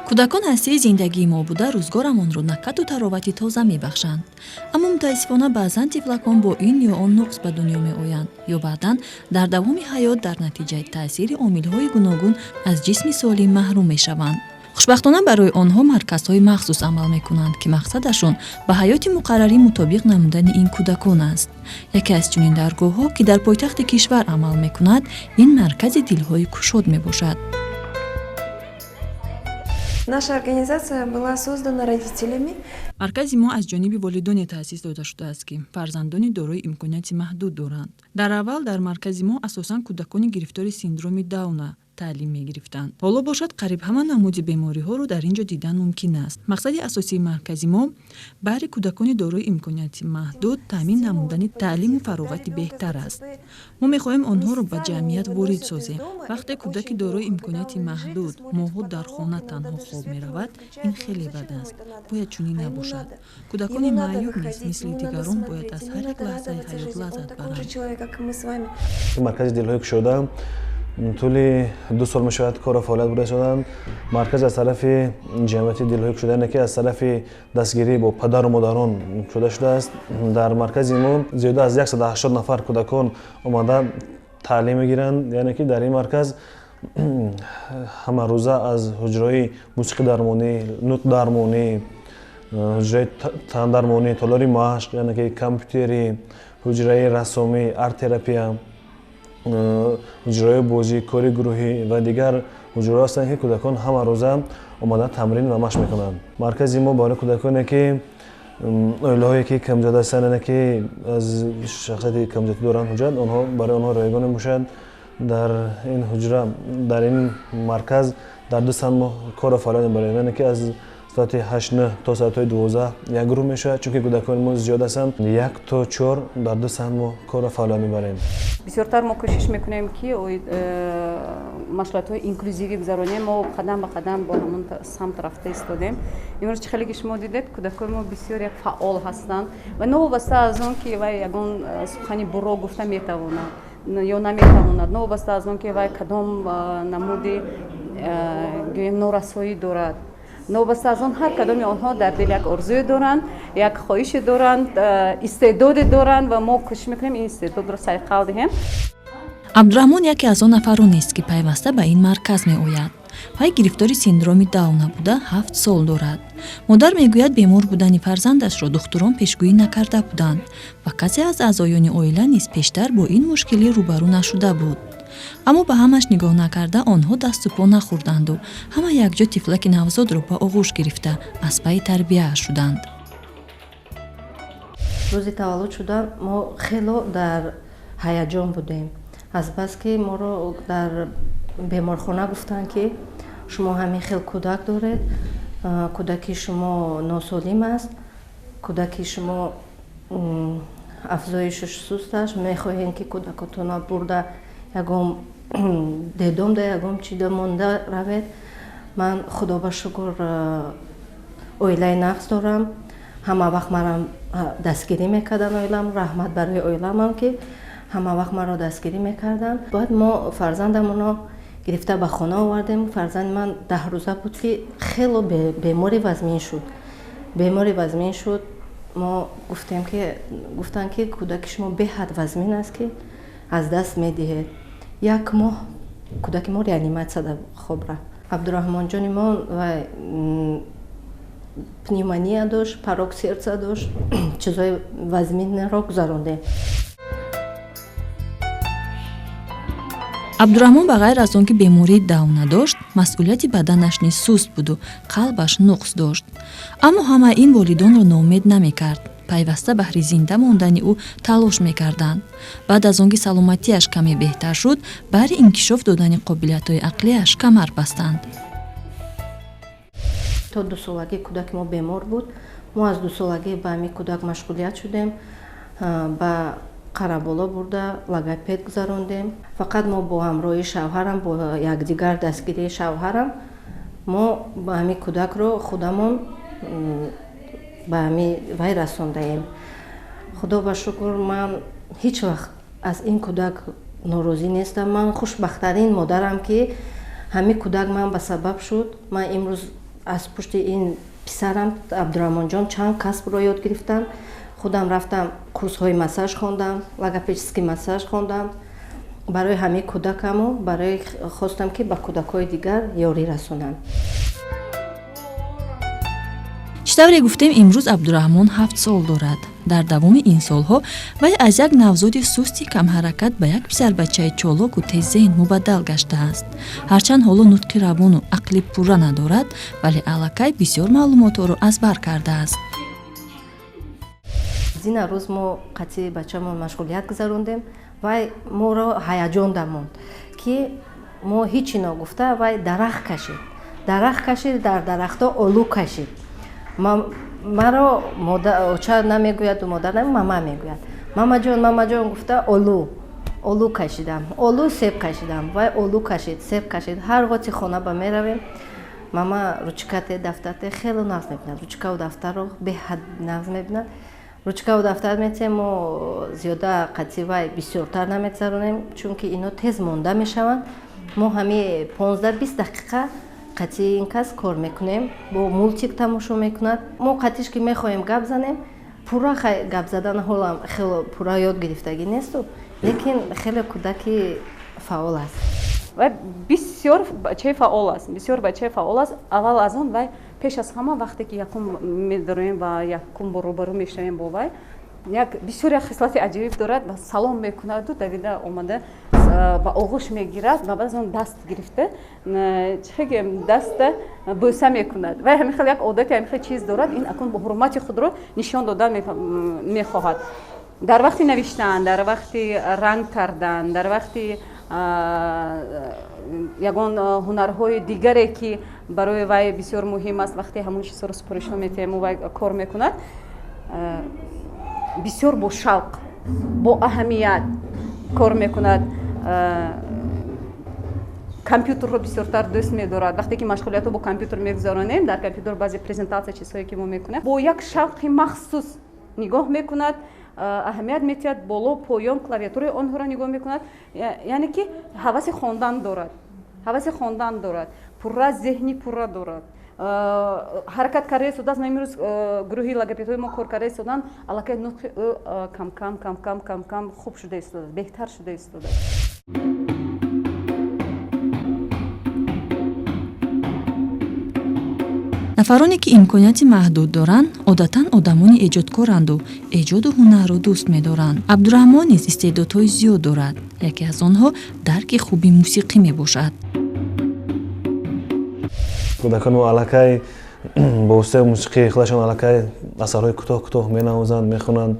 Кӯдакон ҳастии зиндагии мо буда, рӯзгорамонро накату таровати тоза мебахшанд. Аммо мутаассифона, баъзан тифлакон бо ин ё он нуқс ба дунё меоянд ё баъдан дар давоми ҳаёт дар натиҷаи таъсири омилҳои гуногун аз ҷисми солим маҳрум мешаванд. Хушбахтона, барои онҳо марказҳои махсус амал мекунанд, ки мақсадашон ба ҳаёти муқаррарӣ мутобиқ намудани ин кӯдакон аст. Яке аз чунин даргоҳҳо, ки дар пойтахти кишвар амал мекунад, ин маркази дилҳои кушод мебошад. Наша организация была создана родителями. Маркази мо аз ҷониби волидоне таъсис дода шудааст, ки фарзандони дорои имконияти маҳдуд доранд. Дар аввал дар маркази мо асосан кӯдакони гирифтори синдроми Дауна таълим мегирифтанд. Ҳоло бошад, қариб ҳама намуди бемориҳоро дар ин ҷо дидан мумкин аст. Мақсади асосии маркази мо баҳри кӯдакони дорои имконияти маҳдуд таъмин намудани таълиму фароғати беҳтар аст. Мо мехоҳем онҳоро ба ҷамъият ворид созем. Вақте кӯдаки дорои имконияти маҳдуд моҳҳо дар хона танҳо хоб меравад, ин хеле бад аст. Бояд чунин набошад. Кӯдакони маъюб низ мисли дигарон бояд аз ҳар як лаҳзаи ҳаёт лаззат баранд. Маркази дилҳои кушода тӯли 2 сол мешавад, кору фаъолият бурда шуданд. Марказ аз тарафи ҷамъияти дилҳои кушода, яъне ки аз тарафи дастгирӣ бо падару модарон кушода шудааст. Дар маркази мо зиёда аз 180 нафар кӯдакон омада таълим мегиранд. Яъне ки дар ин марказ ҳамарӯза аз ҳуҷраҳои мусиқидармонӣ, нутқдармонӣ, ҳуҷраи тандармонӣ, толори машқ, яъне ки компютерӣ, ҳуҷраи рассомӣ, арт-терапия, ҳуҷраҳои бозӣ, кори гурӯҳӣ ва дигар ҳуҷраҳо ҳастанд, ки кӯдакон ҳамарӯза омада тамрин ва машқ мекунанд. Маркази мо барои кӯдаконе, ки оилаҳое ки камзиёд ҳастанд, яъне ки аз шахсияти камзиёдӣ доранд ҳуҷҷат, онҳо, барои онҳо ройгон мебошад. Дар ин ҳуҷра, дар ин марказ дар ду соат мо корро фаъолият мебарем, яъне ки аз соати 8-9 то соатҳои 12 як гурӯҳ мешавад, чунки кӯдакони мо зиёд ҳастанд, 1 то 4 дар ду соат мо корро фаъолият мебарем. Бисёртар мо кӯшиш мекунем, ки машғулиятҳои инклюзивӣ гузаронем. Мо қадам ба қадам бо ҳамон самт рафта истодем. Имрӯз чӣ хеле ки шумо дидед, кӯдакои мо бисёр як фаъол ҳастанд ва новобаста аз он ки вай ягон сухани бурро гуфта метавонад ё наметавонад, новобаста аз он ки вай кадом намуди, гӯем, норасоӣ дорад, новобаста аз он, ҳар кадоми онҳо дар дил як орзуе доранд, як хоҳише доранд, истеъдоде доранд ва мо кӯшиш мекунем, ин истеъдодро сайқал диҳем. Абдураҳмон яке аз он нафаронест, ки пайваста ба ин марказ меояд. Вай гирифтори синдроми Дауна буда, 7 сол дорад. Модар мегӯяд, бемор будани фарзандашро духтурон пешгӯӣ накарда буданд ва касе аз аъзоёни оила низ пештар бо ин мушкилӣ рӯбарӯ нашуда буд. Аммо ба ҳамаш нигоҳ накарда, онҳо дасту по нахӯрданду ҳама якҷо тифлаки навзодро ба оғӯш гирифта, аз пайи тарбияаш шуданд. Рӯзи таваллуд шудан мо хело дар ҳаяҷон будем, азбаски моро дар беморхона гуфтанд, ки шумо ҳамин хел кӯдак доред, кӯдаки шумо носолим аст, кӯдаки шумо афзоишаш суст аст, мехоҳем, ки кӯдакотона бурда ягон детдом да, ягон чида монда равед. Ман, худо ба шукр, оилаи нағз дорам. Ҳама вақт марам дастгирӣ мекарданд оилам. Раҳмат барои оиламам, ки ҳама вақт маро дастгирӣ мекарданд. Баъд мо фарзандамонро гирифта ба хона овардем. Фарзанди ман 10 рӯза буд, ки хело бемори вазмин шуд, бемори вазмин шуд. Мо гуфтем, ки гуфтанд, ки кӯдаки шумо беҳад вазмин аст, ки аз даст медиҳед. Як моҳ кӯдаки мо реаниматсияда хоб рафт. Абдураҳмонҷони мо пневмония дошт, порок сердца дошт, чизҳои вазминро гузарондем. Абдураҳмон ба ғайр аз он ки бемории Дауна дошт, масъулияти баданаш низ суст буду қалбаш нуқс дошт. Аммо ҳама ин волидонро ноумед намекард. Пайваста баҳри зинда мондани ӯ талош мекарданд. Баъд аз он ки саломатиаш каме беҳтар шуд, баҳри инкишоф додани қобилиятҳои ақлиаш камар бастанд. То 2 солагӣ кӯдаки мо бемор буд. Мо аз 2 солагӣ ба ҳамин кӯдак машғулият шудем, ба Қараболо бурда логопед гузарондем. Фақат мо бо ҳамроҳии шавҳарам, бо якдигар дастгирии шавҳарам, мо ба ҳамин кӯдакро худамон ба ҳамин вай расондаем. Худо ба шукр, ман ҳеҷ вақт аз ин кӯдак норозӣ нестам. Ман хушбахттарин модарам, ки ҳамин кӯдак ман ба сабаб шуд. Ман имрӯз Аз пушти ин писарам Абдураҳмонҷон чанд касбро ёд гирифтам. Худам рафтам, курсҳои массаж хондам, логопедический массаж хондам барои ҳамаи кӯдакаму барои хостам, ки ба кӯдакҳои дигар ёрӣ расонам. Чӣ тавре гуфтем, имрӯз Абдураҳмон 7 сол дорад. Дар давоми ин солҳо вай аз як навзоди сусти камҳаракат ба як писарбачаи чолоку теззеҳн мубаддал гаштааст. Ҳарчанд ҳоло нутқи равону ақли пурра надорад, вале аллакай бисёр маълумотҳоро аз бар кардааст. Зина рӯз мо қатъи бачамон машғулият гузарондем. Вай моро ҳаяҷон дамонд, ки мо ҳичи ногуфта вай дарахт кашид, дарахт кашид, дар дарахтҳо олу кашид. Маро оча намегӯяду модар, мама мегӯяд. Мамаҷон, мамаҷон гуфта, олу, олу кашидам, олу, себ кашидам. Вай олу кашид, себ кашид. Ҳар готи хона ба меравем: мама, ручкате, дафтарте. Хеле нағз мебинад ручкаву дафтарро, беҳад нағз мебинад. Ручкаву дафтар метиҳем. Мо зиёда қатъи вай бисёртар намегзаронем, чунки ино тез монда мешаванд. Мо ҳами 15-20 дақиқа қатъи ин кас кор мекунем, бо мультик тамошо мекунад. Мо қатиш ки мехоҳем гап занем, пурра гап задан ҳолам хело пурра ёд гирифтагӣ несту, лекин хеле кӯдаки фаъол аст. Вай бисёр бачаи фаъол аст, бисёр бачаи фаъол аст. Аввал аз он, вай пеш аз ҳама, вақте ки якум медароем ва якум бор рӯбарӯ мешавем бо вай, як бисёр як хислати аҷоиб дорад ва салом мекунаду давида омада ба оғӯш мегирад ва баъд аз он даст гирифта, чихе, даста бӯса мекунад. Вай ҳамин хел як одати, ҳамин хел чиз дорад. Ин акун бо ҳурмати худро нишон додан мехоҳад. Дар вақти навиштан, дар вақти ранг кардан, дар вақти ягон ҳунарҳои дигаре, ки барои вай бисёр муҳим аст, вақте ҳамон чизҳоро супоришҳо метиҳему вай кор мекунад, бисёр бо шавқ, бо аҳамият кор мекунад. Компютерро бисёртар дӯст медорад. Вақте ки машғулиятҳо бо компютер мегузаронем, дар компютер баъзе презентатсия, чизҳое ки мо мекунем, бо як шавқи махсус нигоҳ мекунад, аҳамият метиҳад, боло, поён, клавиатураи онҳоро нигоҳ мекунад. Яъне ки ҳаваси хондан дорад, ҳаваси хондан дорад, пурра зеҳни пурра дорад. Ҳаракат карда истодааст. Имрӯз гурӯҳи логопедҳои мо кор карда истоданд. Аллакай нутқи ӯ камкам, камкам, камкам хуб шуда истодааст, беҳтар шуда истодааст. Нафароне, ки имконияти маҳдуд доранд, одатан одамони эҷодкоранду эҷоду ҳунарро дӯст медоранд. Абдураҳмон низ истеъдодҳои зиёд дорад. Яке аз онҳо дарки хуби мусиқӣ мебошад. Кӯдакон мо аллакай бо воситаи мусиқии худашон аллакай асарҳои кӯтоҳ кӯтоҳ менавозанд, мехонанд.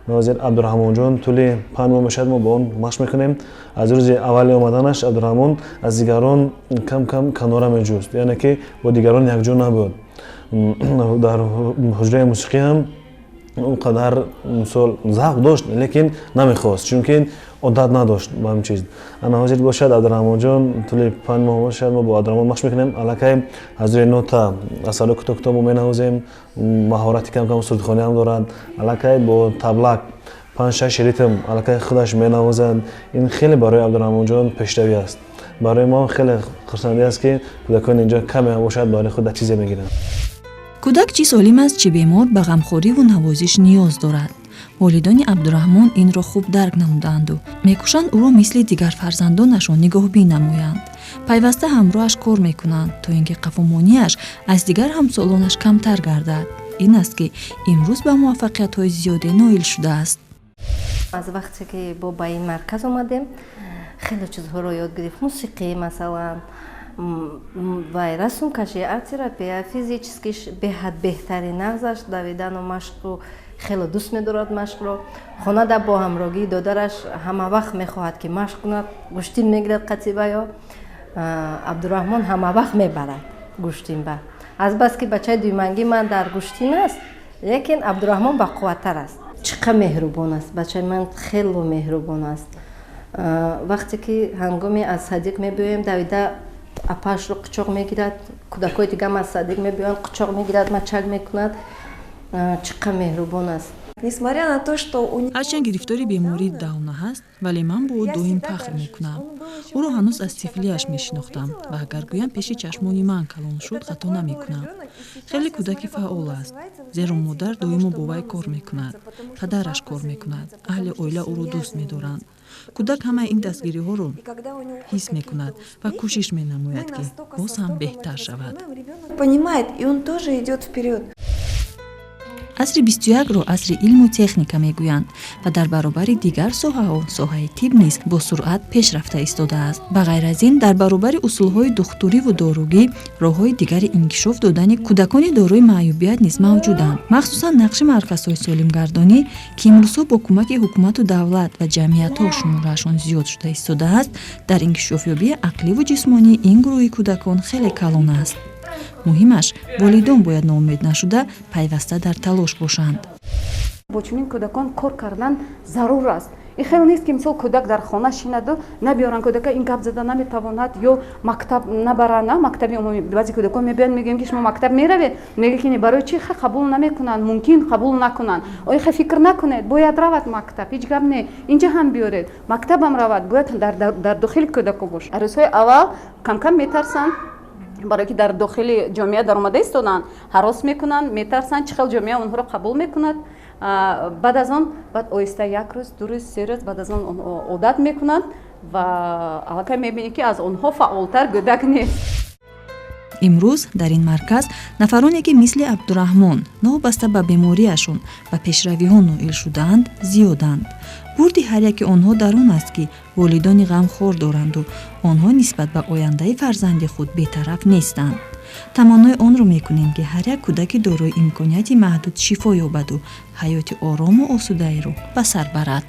Ҳозир Абдураҳмонҷон тӯли 5 моҳ мешавад, мо бо он машқ мекунем. Аз рӯзи аввали омаданаш Абдураҳмон аз дигарон кам кам канора меҷуст, яъне ки бо дигарон якҷо набуд. Дар ҳуҷраи мусиқӣ ҳам он қадар, мисол, завқ дошт, лекин намехост, чунки одат надошт ба ҳамин чиз. Ана ҳозир бошад, Абдураҳмонҷон тӯли 5 моҳ бошад, мо бо Абдураҳмон машқ мекунем. Аллакай аз рӯи нота асарҳои кӯтоҳ кӯтоҳ мо менавозем. Маҳорати кам кам сурудхонӣ ҳам дорад. Аллакай бо таблак панҷ шаш ритм аллакай худаш менавозад. Ин хеле барои Абдураҳмонҷон пешравӣ аст. Барои мо хеле хурсандӣ аст, ки кӯдакон инҷо каме ҳам бошад, барои худ чизе мегиранд. Кӯдак чӣ солим аст, чӣ бемор, ба ғамхориву навозиш ниёз дорад. Волидони Абдураҳмон инро хуб дарк намудаанду мекӯшанд ӯро мисли дигар фарзандонашон нигоҳбин намоянд. Пайваста ҳамроҳаш кор мекунанд, то ин ки қафомониаш аз дигар ҳамсолонаш камтар гардад. Ин аст, ки имрӯз ба муваффақиятҳои зиёде ноил шудааст. Аз вақте ки бо ба ин марказ омадем, хеле чизҳоро ёд гирифт: мусиқӣ, масалан, вай расмкашӣ, арт-терапия, физически беҳад беҳтарин нағзаш, давидану машқу хеле дӯст медорад машқро. Хонада бо ҳамроҳии додараш ҳама вақт мехоҳад, ки машқ кунад, гӯштин мегирад қатибаё. Абдураҳмон ҳама вақт мебарад гӯштинба. Азбаски бачаи дуюмангӣ ман дар гӯштин аст, лекин Абдураҳмон бақувваттар аст. Чӣ қа меҳрубон аст бачаи ман, хело меҳрубон аст. Вақте ки ҳангоме аз садик мебиёем, давида апаашро қучоқ мегирад. Кӯдакҳои дигам аз садик мебиёянд, қучоқ мегирад, мачак мекунад. Чӣ қа меҳрубон аст. Несмотря на то, что у него Ҳарчанд гирифтори бемории Дауна ҳаст, вале ман бо ӯ доим фахр мекунам. Ӯро ҳанӯз аз тифлиаш мешинохтам ва агар гӯям, пеши чашмони ман калон шуд, хато намекунам. Хеле кӯдаки фаъол аст, зеро модар доимо бо вай кор мекунад, падараш кор мекунад, аҳли оила ӯро дӯст медоранд. Кӯдак ҳамаи ин дастгириҳоро ҳис мекунад ва кӯшиш менамояд, ки боз ҳам беҳтар шавад. Понимает, и он тоже идет вперед. Асри 21-ро асри илму техника мегӯянд ва дар баробари дигар соҳаҳо соҳаи тиб низ бо суръат пеш рафта истодааст. Ба ғайр аз ин, дар баробари усулҳои духтуриву доругӣ, роҳҳои дигари инкишоф додани кӯдакони дорои маъюбият низ мавҷуданд. Махсусан нақши марказҳои солимгардонӣ, ки имрӯзҳо бо кӯмаки ҳукумату давлат ва ҷамъиятҳо шумораашон зиёд шуда истодааст, дар инкишофёбии ақливу ҷисмонии ин гурӯҳи кӯдакон хеле калон аст. Муҳимаш, волидон бояд ноумед нашуда, пайваста дар талош бошанд. Бо чунин кӯдакон кор кардан зарур аст. Ин хел нест, ки мисол кӯдак дар хона шинаду набиёранд кӯдака, ин гап зада наметавонад ё мактаб набаранд. Мактаби умумӣ баъзе кӯдакон мебиёянд, мегӯем, ки шумо мактаб меравед? Мега, ки не. Барои чи? Ха, қабул намекунанд, мумкин қабул накунанд. Ой, ха, фикр накунед, бояд равад мактаб, ҳеҷ гап не, инҷа ҳам биёред, мактабам равад, бояд дар дохили кӯдако бошад. Рӯзҳои аввал камкам метарсанд, барое ки дар дохили ҷомеа даромада истоданд, ҳарос мекунанд, метарсанд, чӣ хел ҷомеа онҳоро қабул мекунад. Баъд аз он, баъд оҳиста, як рӯз, 2 рӯз, 3 рӯз, баъд аз он одат мекунанд ва аллакай мебинӣ, ки аз онҳо фаъолтар кӯдак нест. Имрӯз дар ин марказ нафароне, ки мисли Абдураҳмон новобаста ба бемориашон ба пешравиҳо ноил шудаанд, зиёданд. Бурди ҳар яки онҳо дар он аст, ки волидони ғамхор доранду онҳо нисбат ба ояндаи фарзанди худ бетараф нестанд. Таманнои онро мекунем, ки ҳар як кӯдаки дорои имконияти маҳдуд шифо ёбаду ҳаёти орому осудаеро ба сар барад.